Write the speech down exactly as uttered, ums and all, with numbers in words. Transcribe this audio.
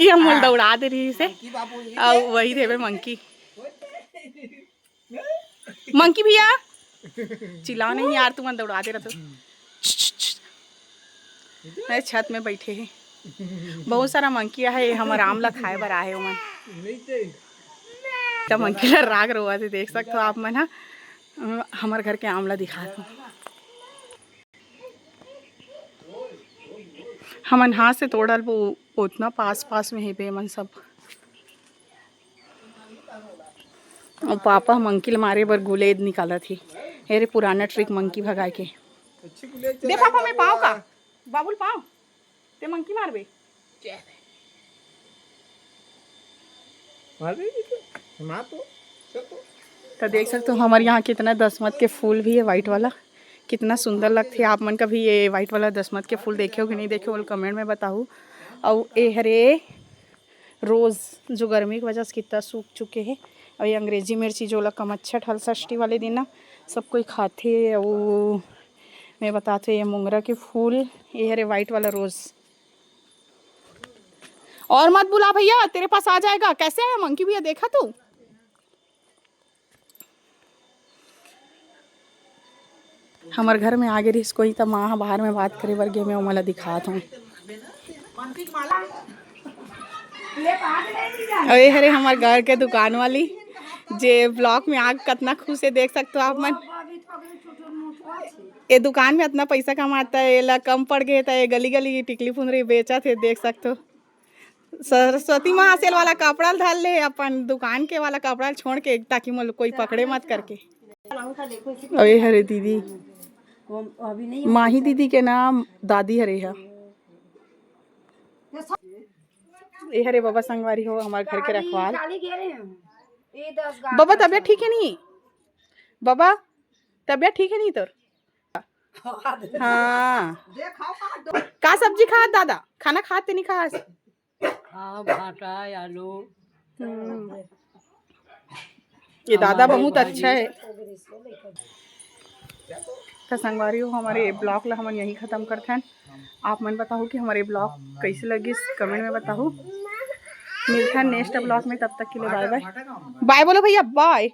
ये हम दौड़ा दे रही से। अब वही देवे मंकी। मंकी भैया, चिल्लाओ नहीं यार, तुमन दौड़ा दे रहा। मैं छत में बैठे हे, बहुत सारा मंकी आहे, हमर आम ला खाए बर आहे ओमन। त मंकी ला राग रोवा से देख सकत हो आप मन हा। अ, हमर घर के आम ला दिखात हो। हमन हाथ से तोड़ल वो उतना पास पास में हे बे मन सब। अउ पापा मंकी ल मारे बर गुलेद निकालत हे। हे रे पुराना ट्रिक मंकी भगाए के। दे पापा, मैं पाँव का? बाबुल पाँव। ते मंकी मारबे? मार दे, मार तो। तो देख सकते हो हमारे यहाँ कितना दसमत के फूल भी है, वाइट वाला, कितना सुंदर लगते हैं। आप मन कभी ये वाइट वाला दसमत के फूल देखे हो कि नहीं देखे हो, कमेंट में बताओ। और ये हरे रोज जो गर्मी की वजह से कितना सूख चुके हैं। और ये अंग्रेजी मिर्ची जो लकम अच्छा ठल षष्ठी वाले दिन ना सब कोई खाते। और मैं बताते ये मोंगरा के फूल, ये हरे वाइट वाला रोज। और मत बुला भैया, तेरे पास आ जाएगा। कैसे है मंकी भैया, देखा तू? हमर घर में आगे रहिस कोई, त माँ ह बाहर में बात करे बर गे, मैं ओमन ला दिखात हूँ। अरे हरे हमर घर के दुकान वाली, जे ब्लॉक में आग कतना खुश है, देख सकते हो आप मन। ये दुकान में इतना पैसा कमाता है, एला कम पड़ गए त ये गली गली टिकली फुंदरी बेचत है, देख सकते हो। सरस्वती महासेल वाला कपड़ा ल धर ले, अपन दुकान के वाला कपड़ा ल छोड़ के, ताकि मोला कोई पकड़े मत करके। अरे हरे दीदी, माही दीदी के नाम दादी हरे हा। ए हरे बाबा संगवारी हो, हमारे घर के रखवाल। बाबा तबियत ठीक है नहीं? बाबा तबियत ठीक है नहीं तोर? हाँ। का सब्जी खात दादा? खाना खात ते नहीं खास? हाँ, भाटा, आलू। हम्म। ये दादा बहुत अच्छा है। तो संगवारी हो, हमारे ब्लॉग ला हमन यहीं खत्म करथन। आप मन बताओ कि हमारे ब्लॉग कैसे लगिस, कमेंट में बताओ। मिलथन नेक्स्ट ब्लॉग में, तब तक के लिए बाय बाय। बाय बोलो भैया, बाय।